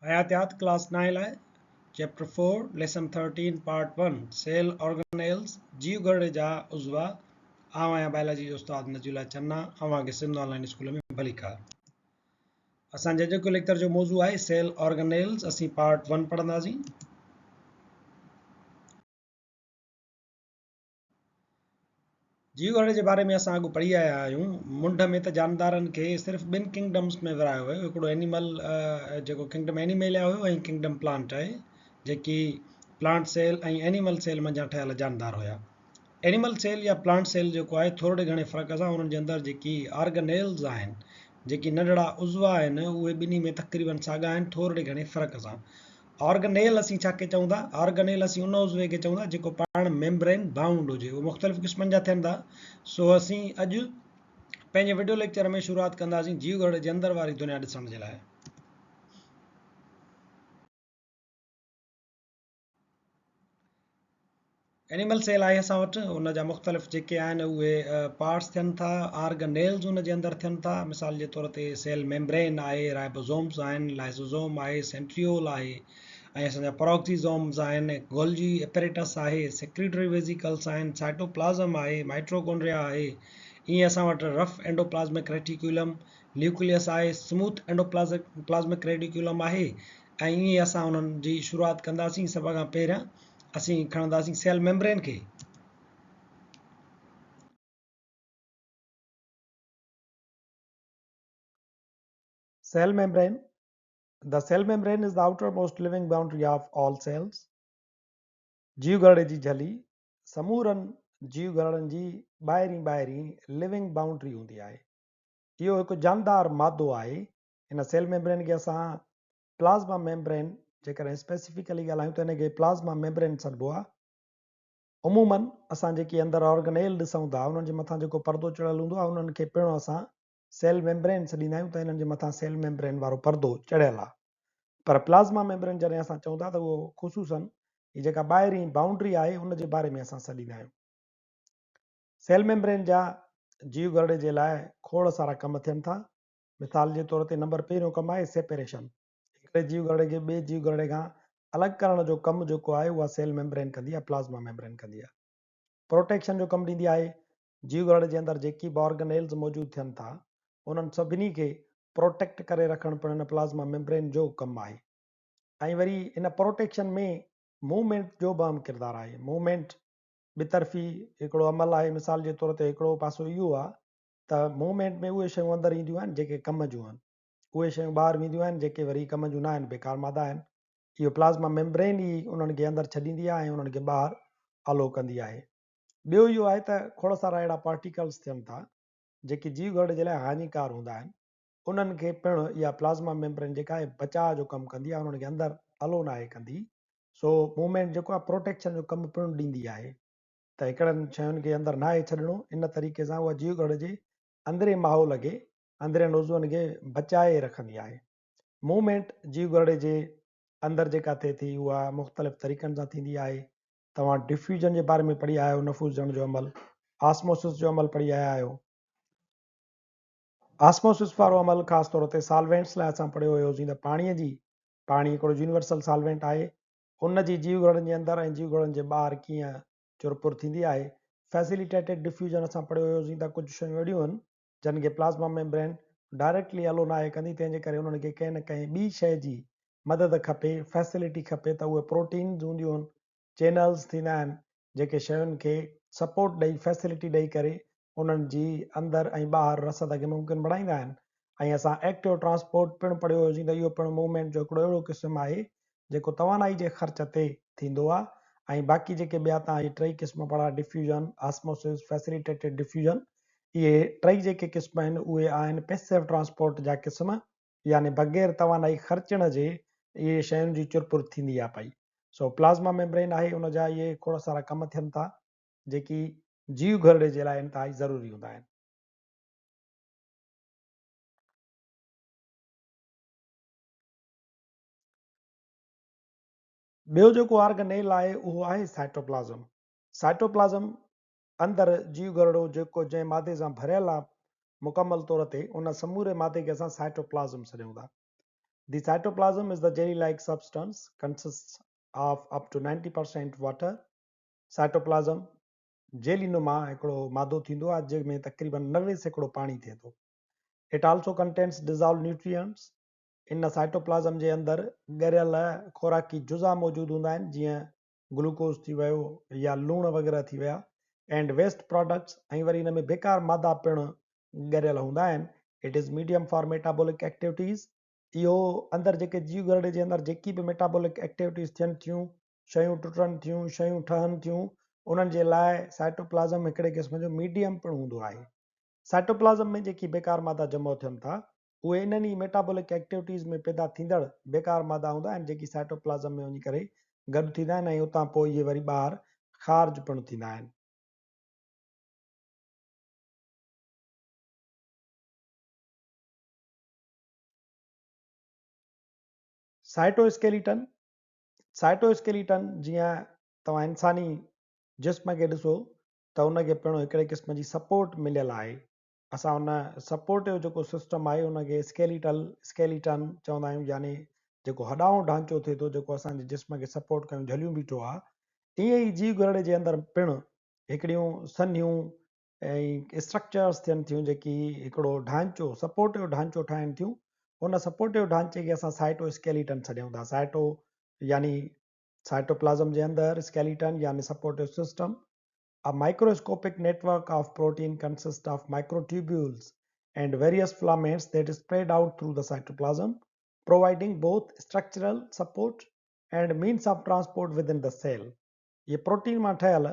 حياتيات ڪلاس نائين لاء chapter four lesson thirteen part one cell organelles جيو گهرڙي جا عضوا. آئون آهيان بائلاجي جو استاد نجي الله چنا، اوهان کي سنڌ آن لائين اسڪول ۾ ڀليڪار. اسان جي اڄوڪي ليڪچر جو موضوع آهي سيل آرگنيلز، اسين پارٽ ون پڙهنداسين. جيو گهرڙي جي باري ۾ اسان اڳ پڙهي آيا آهيون. منڍ ۾ ته جاندارن کي صرف ٻن ڪنگڊمز ۾ ورهايو ويو، هڪڙو اينيمل جيڪو ڪنگڊم اينيميليا هيو ۽ ڪنگڊم پلانٽ آهي جيڪي پلانٽ سيل ۽ اينيمل سيل منجهان ٺهيل جاندار هيا. اينيمل سيل يا پلانٽ سيل جيڪو آهي ٿورڙي گهڻي فرق سان انهن جي اندر جيڪي آرگنيلز آهن، جيڪي ننڍڙا عضوا آهن، اهي ٻنهي ۾ تقريبن ساڳا آهن ٿورڙي گهڻي فرق سان. آرگنيل اسين ڇا کي چئون ٿا؟ آرگنيل اسين ان عضوي کي چئون ٿا جيڪو پاڻ ميمبرين بائونڊ هجي. اهو مختلف قسمن جا ٿين ٿا. سو اسين اڄ پنهنجي وڊيو ليڪچر ۾ شروعات ڪنداسين جيو گهرڙي جي اندر واري دنيا ڏسڻ جي لاء. اينيمل سيل آهي اسان وٽ، ان جا مختلف جيڪي آهن اهي پارٽس ٿين ٿا، آرگنيلز ان جي اندر ٿين ٿا. مثال جي طور تي سيل ميمبرين آهي، رائبوزومز آهن، لائسوزوم آهي، سينٽريول آهي ۽ اسان جا پراڪسيزومز آهن، گولجي اپريٽس آهي، سيڪريٽري ويزيڪلز آهن، سائٽوپلازم آهي، مائٽوڪونڊريا آهي. ائين اسان وٽ رف اينڊوپلازمڪ ريٽيڪيولم، نيوڪليس آهي، سموٿ اينڊوپلازمڪ ريٽيڪيولم آهي ۽ ائين ئي اسان انهن جي شروعات ڪنداسين. سڀ کان پهريان اسين کڻنداسين سيل ميمبرين کي. Cell membrane, The cell membrane is the outermost living boundary of all cells. جيوگهرڙي جي جهلي سمورن جيوگهرڙن جي ٻاهرين ٻاهرين لوئنگ بائونڊري هوندي آهي. اهو هڪ جاندار مادو آهي. هن سيل ميمبرين کي اسان پلازما ميمبرين، جيڪڏهن اسپيسفڪلي ڳالهايون ته ان کي پلازما ميمبرين سڏبو آهي. عموماً اسان جيڪي اندر آرگنيل ڏسون ٿا انهن جي مٿان جيڪو پردو چڙهيل هوندو آهي انهن کي پڻ اسان سيل ميمبرين سڏيندا آهيون ته انهن جي مٿان سيل ميمبرين وارو پردو چڙهيل آهي. پر پلازما ميمبرين جڏهن اسان چئون ٿا ته اهو خصوصاً هي جيڪا ٻاهرين بائونڊري آهي ان جي باري ۾ اسان سڏيندا آهيون. سيل ميمبرين جا جيو گهرڙي جي لاء کوڙ سارا ڪم ٿين ٿا. مثال جي طور تي نمبر پهريون ڪم آهي سيپريشن، هڪڙي جيو گهرڙي کي ٻئي جيو گهرڙي کان الڳ ڪرڻ جو ڪم جيڪو آهي اها سيل ميمبرين ڪندي آهي، پلازما ميمبرين ڪندي آهي. پروٽيڪشن جو ڪم ڏيندي آهي، جيو گهرڙي جي اندر جيڪي به آرگنيلز موجود ٿين ٿا انهن سڀني کي پروٽيڪٽ ڪري رکڻ پڻ ان پلازما ميمبرين جو ڪم آهي. ۽ وري ان پروٽيڪشن ۾ موومينٽ جو به اهم ڪردار آهي. موومينٽ ٻطرفي هڪڙو عمل آهي، مثال جي طور تي هڪڙو پاسو اهو آهي ته موومينٽ ۾ اهي شيون اندر اينديون آهن جيڪي ڪم جون آهن، اهي شيون ٻاهر وينديون آهن جيڪي وري ڪم جون نه آهن، بيڪار مادا آهن. اهو پلازما ميمبرين ئي انهن کي اندر ڇڏيندي آهي ۽ انهن کي ٻاهر آلو ڪندي آهي. ٻيو اهو آهي ته کوڙ سارا اهڙا پارٽيڪلز ٿين ٿا جيڪي جيو گهرڙي جي لاء هاڃيڪار هوندا آهن، انهن کي پڻ اها پلازما ميمبرين جيڪا آهي بچاء جو ڪم ڪندي آهي، انهن کي اندر آلو ناهي ڪندي. سو موومينٽ جيڪو آهي پروٽيڪشن جو ڪم پڻ ڏيندي آهي. ته هڪڙن شين کي اندر ناهي ڇڏڻو، ان طريقي سان اها جيوگهرڙي جي اندرين ماحول کي، اندرين عضون کي بچائي رکندي آهي. موومينٽ جيوگهرڙي جي اندر جيڪا ٿئي ٿي اها مختلف طريقن سان ٿيندي آهي. توهان ڊفيوزن جي باري ۾ پڙهي آيا آهيو، نفوذجڻ جو عمل، آسموسس جو عمل پڙهي آيا آهيو. آسموسس وارو عمل خاص طور تي سالوينٽس لاء اسان پڙهيو هيوسين ته پاڻيء جي، پاڻي هڪڙو يونيورسل سالوينٽ آهي، ان جي جيوگهرڙن جي اندر ۽ جيوگهرڙن جي ٻاهر ڪيئن چرپر ٿيندي آهي. فيسليٽيٽيڊ ڊفيوزن اسان پڙهيو هيوسين ته ڪجهه شيون اهڙيون آهن جن کي پلازما ميمبرين ڊائريڪٽلي الو ناهي ڪندي تنهن جي ڪري انهن کي ڪنهن نه ڪنهن ٻي شيء جي مدد کپي، فيسلٽي کپي ته اهي پروٽينز هونديون آهن، چينلز ٿيندا آهن جيڪي شين کي سپورٽ ڏئي فيسلٽي ڏئي ڪري انهن جي اندر ۽ ٻاهر رسد کي ممڪن بڻائيندا آهن ۽ اسان ايڪٽو ٽرانسپورٽ پڻ پڙهيو هيوسين ته اهو پڻ موومينٽ جو هڪڙو اهڙو قسم آهي جيڪو توانائي جي خرچ تي ٿيندو آهي ۽ باقي جيڪي ٻيا تان هي ٽئي قسم پڙها ڊفيوزن، آسموسز، فيسليٽيٽيڊ ڊفيوزن اهي ٽئي جيڪي قسم آهن اهي آهن پيسو ٽرانسپورٽ جا قسم يعني بغير توانائي خرچڻ جي اهي شين جي چرپر ٿيندي آهي پئي سو پلازما ميمبرين آهي ان جا اهي کوڙ سارا ڪم ٿين ٿا جيڪي جيو گهرڙي جي لاء انتهائي ضروري هوندا آهن. ٻيو جيڪو آرگنيل آهي اهو آهي سائٽوپلازم. سائٽوپلازم اندر جيو گهرڙو جيڪو جنهن مادي سان ڀريل آهي مڪمل طور تي ان سموري مادي کي اسان سائٽوپلازم سڏيون ٿا. The cytoplasm is the jelly-like substance, consists of up to 90% water. Cytoplasm jelly نما هڪڙو مادو ٿيندو آهي جنهن ۾ تقريبن 90% پاڻي ٿئي ٿو. It also contains dissolved nutrients. In cytoplasm جي اندر ڳريل خوراڪي جزا موجود هوندا آهن جيئن گلوڪوز ٿي ويو يا لوڻ وغيره ٿي ويا and waste products ۽ وري ان ۾ بيڪار مادا پڻ ڳريل هوندا آهن. It is medium for metabolic activities. اهو اندر جيڪي جيو گهرڙي جي اندر جيڪي به ميٽابولڪ ايڪٽيوٽيز ٿين ٿيون، شيون ٽٽن ٿيون، شيون ٺهن ٿيون، انهن جي لاء سائٽوپلازم هڪڙي قسم جو ميڊيم پڻ هوندو آهي. سائٽوپلازم ۾ جيڪي بيڪار مادا جمع ٿين ٿا، اهي انهن ئي ميٽابولڪ ايڪٽيوٽيز ۾ پيدا ٿيندڙ بيڪار مادا هوندا آهن، جيڪي سائٽوپلازم ۾ وڃي ڪري گڏ ٿيندا آهن ۽ اتان پوء اهي وري ٻاهر خارج پڻ ٿيندا آهن. سائٽواسڪيليٽن، Cytoskeleton، جيئن توهان انساني جسم کي ڏسو ته ان کي پڻ هڪڙي قسم جي سپورٽ مليل آهي. اسان ان سپورٽيو جيڪو سسٽم آهي ان کي اسڪيليٽل، Skeleton، چوندا آهيون يعني جيڪو هڏائون ڍانچو ٿئي ٿو جيڪو اسان جي جسم کي سپورٽ ڪيون جهليون بيٺو آهي ائين ئي جيو گهرڙي جي اندر پڻ هڪڙيون سنهيون ۽ اسٽرڪچرس ٿين ٿيون جيڪي هڪڙو ڍانچو سپورٽيو ڍانچو ٺاهين ٿيون ان سپورٽيو ڍانچي کي اسان سائٽو اسڪيليٽن سڏيون ٿا سائٽو يعني سائٽوپلازم جي اندر اسڪيليٽن يعني supportive system A microscopic network of protein consists of microtubules and various filaments that spread out through the cytoplasm, providing both structural support and means of transport within the cell. اهي protein مان ٺهيل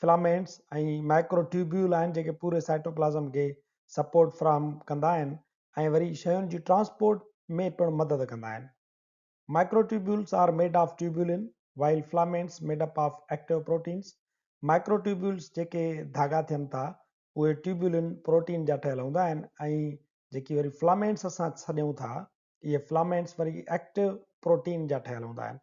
فلامينٽس ۽ micro ٽيوبيول آهن جيڪي پوري cytoplasm کي support فراهم ڪندا آهن ۽ وري شين جي ٽرانسپورٽ ۾ پڻ مدد ڪندا آهن. Microtubules are made of tubulin while filaments made up of active proteins. Microtubules جيڪي ڌاڳا ٿين ٿا اهي ٽيوبيولن پروٽين جا ٺهيل هوندا آهن ۽ جيڪي وري فلامينٽس اسان سڏيون ٿا اهي فلامينٽس وري ايڪٽو پروٽين جا ٺهيل هوندا آهن.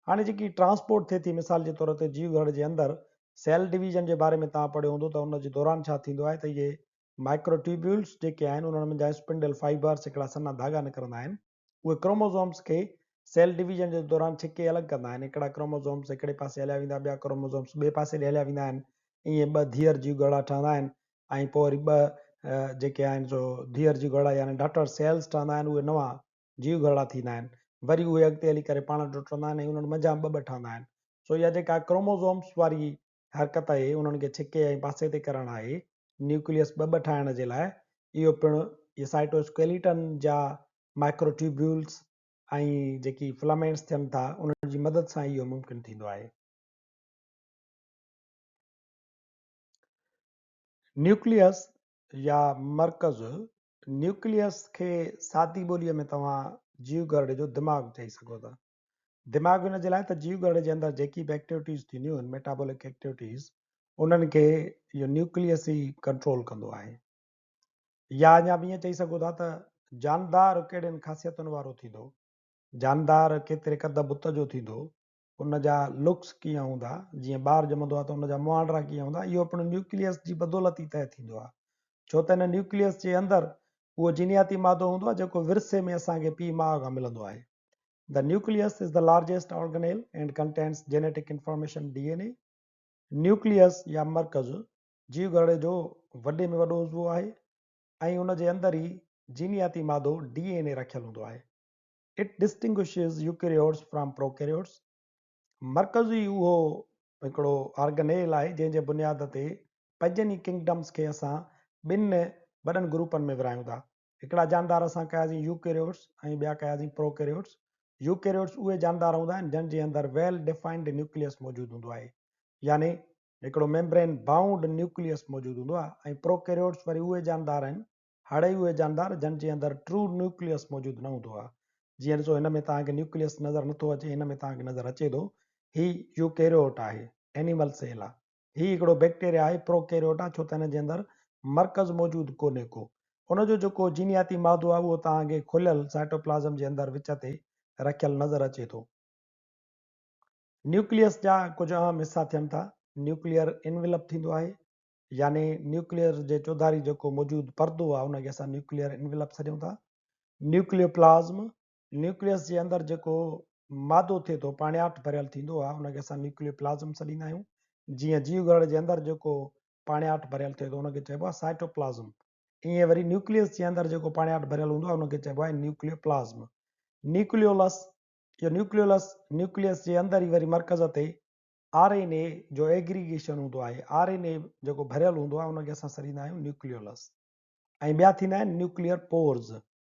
هاڻي جيڪي ٽرانسپورٽ ٿئي ٿي مثال جي طور تي جيو گهرڙ جي اندر سيل ڊويزن جي باري ۾ توهان پڙهيو هوندو ته ان جي دوران ڇا ٿيندو آهي ته اهي مائڪرو ٽيوبيولس جيڪي آهن انهن منجهان اسپنڊل فائبرس هڪڙا سنها ڌاڳا نڪرندا آهن اهي ڪروموزومس کي سيل ڊويزن جي دوران ڇڪي الڳ ڪندا آهن هڪڙا ڪروموزومس هڪڙي پاسي هليا ويندا ٻيا ڪروموزومس ٻئي پاسي ڏي هليا ويندا آهن ائين ٻه ڌيئر جيو گهرڙا ٺهندا آهن ۽ پوء وري ٻه جيڪي آهن سو ڌيئر جيو گهرڙا يعني ڊاٽر سيلز ٺهندا آهن اهي نوان جيو گهرڙا ٿيندا آهن وري اهي اڳتي هلي ڪري پاڻ ٽٽندا آهن ۽ انهن منجهان ٻه ٻه ٺهندا آهن سو اها جيڪا ڪروموزومس واري حرڪت آهي انهن کي ڇڪي ۽ پاسي تي ڪرڻ آهي نيوڪليس ٻه ٻه ٺاهڻ جي لاء اهو پڻ اهي سائٽواسڪيليٽن جا مائڪروٽيوبيولز ۽ جيڪي فلامينٽس ٿين ٿا انهن جي مدد سان اهو ممڪن ٿيندو آهي. نيوڪليس يا مرڪز، نيوڪليس کي سادي ٻوليء ۾ توهان جيوگهرڙي جو دماغ چئي سگهو ٿا. دماغ ان جي لاء ته جيوگهرڙي جي اندر جيڪي به ايڪٽيوٽيز ٿينديون آهن، ميٽابولڪ ايڪٽيوٽيز، انهن کي اهو نيوڪليس ئي ڪنٽرول ڪندو آهي. يا اڃا به ائين چئي سگهو ٿا ته جاندار ڪهڙين خاصيتن وارو ٿيندو، جاندار ڪيتري قد بت جو ٿيندو، ان جا لڪس ڪيئن هوندا، جيئن ٻار ڄمندو آهي ته ان جا مهانڊا ڪيئن هوندا، اهو پڻ نيوڪليس جي بدولت ئي طئي ٿيندو آهي، ڇو ته ان نيوڪليس جي اندر اهو جينياتي مادو هوندو آهي جيڪو ورثي ۾ اسان کي پيء ماء کان ملندو آهي. The nucleus is the largest organelle and contains genetic information DNA. Nucleus يا مرڪز جيوگهرڙي جو وڏي ۾ وڏو عضوو آهي ۽ ان جي اندر ئي جينياتي مادو DNA رکيل هوندو آهي. It distinguishes eukaryotes from prokaryotes. مرڪز ئي اهو هڪڙو آرگنيل آهي جنهن جي بنياد تي پنجن ئي ڪنگڊمز کي اسان ٻن وڏن گروپن ۾ ورهايون ٿا. هڪڙا جاندار اسان ڪياسين يوڪيريوٽس ۽ ٻيا ڪياسين پروڪيريوٽس. يوڪيريوٽس اهي جاندار هوندا آهن جن جي اندر ويل ڊيفائنڊ نيوڪليس موجود هوندو آهي يعني هڪڙو ميمبرين بائونڊ نيوڪليس موجود هوندو آهي ۽ پروڪيريوٽس وري اهي جاندار آهن هڙئي اهي جاندار جن جي اندر ٽرو نيوڪليس موجود نه هوندو آهي. جيئن ڏسو هن ۾ توهان کي نيوڪليس نظر نٿو اچي هن ۾ توهان کي نظر اچي ٿو. هي يوڪيريوٽ آهي، اينيمل سيل آهي. هي هڪڙو بيڪٽيريا آهي، پروڪيريوٽ آهي ڇو ته هن جي اندر مرڪز موجود ڪونهي ڪو. ان جو جيڪو جينياتي مادو آهي اهو توهان کي کليل سائٽوپلازم جي اندر وچ تي رکيل نظر اچي ٿو. نيوڪليس جا ڪجهه اهم حصا ٿين ٿا. نيوڪليئر انويلپ ٿيندو آهي. يعني نيوڪليئر جي چوڌاري جيڪو موجود پردو آهي ان کي اسان نيوڪليئر انويلپ سڏيون ٿا. نيوڪليوپلازم نيوڪليس جي اندر جيڪو مادو ٿئي ٿو پاڻياٺ ڀريل ٿيندو آهي ان کي اسان نيوڪليوپلازم سڏيندا آهيون. جيئن جيوگهرڙ جي اندر جيڪو پاڻياٺ ڀريل ٿئي ٿو ان کي چئبو آهي سائٽوپلازم. ائين وري نيوڪليس جي اندر جيڪو پاڻياٺ ڀريل هوندو آهي ان کي چئبو آهي نيوڪليوپلازم. نيوڪليولس، اهو نيوڪليولس نيوڪليس جي اندر ئي وري مرڪز تي آر اين اي جو ايگريگيشن هوندو آهي. آر اين اي جيڪو ڀريل هوندو آهي ان کي اسان سڏيندا آهيون نيوڪليولس. ۽ ٻيا ٿيندا آهن نيوڪليئر پورز.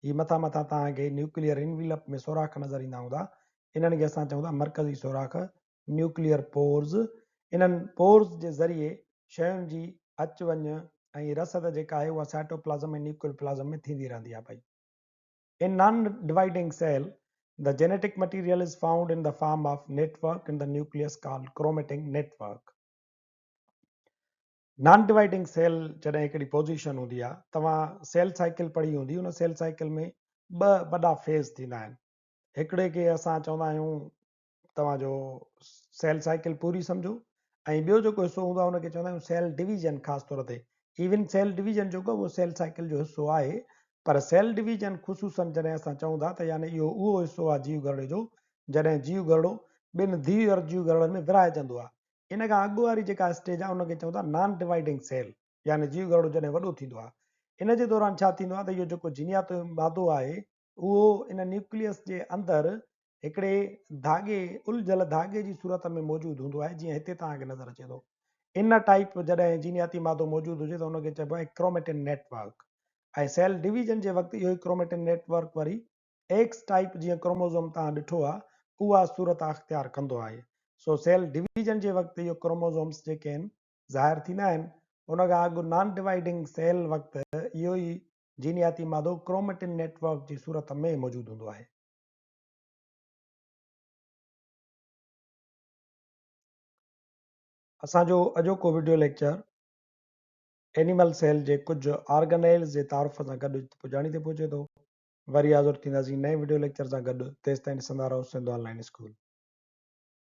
هي مٿان مٿان توهان کي نيوڪليئر انويلپ ۾ سوراخ نظر ايندا هوندا. انهن کي اسان چئون ٿا مرڪزي سوراخ، نيوڪليئر پورز. انهن پورز جي ذريعي شين جي اچ وڃ ۽ رسد جيڪا آهي اها سائٽوپلازم ۽ نيوڪليوپلازم ۾ ٿيندي رهندي آهي پئي. In non dividing cell, the genetic material is found in the form of network in the nucleus called chromatin network. Non dividing cell جڏهن هڪڙي پوزيشن هوندي آهي، توهان سيل سائيڪل پڙهي هوندي، ان سيل سائيڪل ۾ ٻه وڏا فيز ٿيندا آهن. هڪڙي کي اسان چوندا آهيون توهان جو سيل سائيڪل پوري سمجهو ۽ ٻيو جيڪو حصو هوندو آهي ان کي چوندا آهيون سيل ڊويزن. خاص طور تي ايون سيل ڊويزن جيڪو اهو سيل سائيڪل جو حصو آهي، پر سيل ڊويزن خصوصن جڏهن اسان چئون ٿا ته يعني اهو اهو حصو آهي جيو گهرڙي جو جڏهن جيو گهرڙو ٻن ڌيئر جيو گهرڙن ۾ ورهائجندو آهي. ان کان اڳ واري جيڪا اسٽيج آهي ان کي چئون ٿا نان ڊوائيڊنگ سيل يعني جيو گهرڙو جڏهن وڏو ٿيندو آهي ان جي دوران ڇا ٿيندو آهي ته اهو جيڪو جينياتي مادو آهي اهو ان نيوڪليس جي اندر هڪڙي ڌاڳي الجهيل ڌاڳي جي صورت ۾ موجود هوندو آهي جيئن هتي توهان کي نظر اچي ٿو. ان ٽائيپ جڏهن جينياتي مادو موجود هجي ته ان کي چئبو آهي chromatin network ۽ cell division جي وقت اهو ئي ڪروميٽن نيٽ ورڪ وري ايڪس ٽائيپ جيئن ڪروموزوم توهان ڏٺو آ اها صورت اختيار ڪندو آهي. سو سيل ڊويزن جي وقت اهو ڪروموزومس جيڪي آهن ظاهر ٿيندا آهن. ان کان اڳ نان ڊوائيڊنگ سيل وقت اهو ئي جينياتي مادو ڪروميٽن نيٽ ورڪ جي صورت ۾ موجود هوندو آهي. اسان جو اڄوڪو وڊيو ليڪچر اينيمل سيل جي ڪجهه آرگنيلز جي تعارف سان گڏ پڄاڻي تي پهچي ٿو. وري حاضر ٿينداسين نئين وڊيو ليڪچر سان گڏ، تيستائين ڏسندا رهو سنڌ آن لائين اسڪول.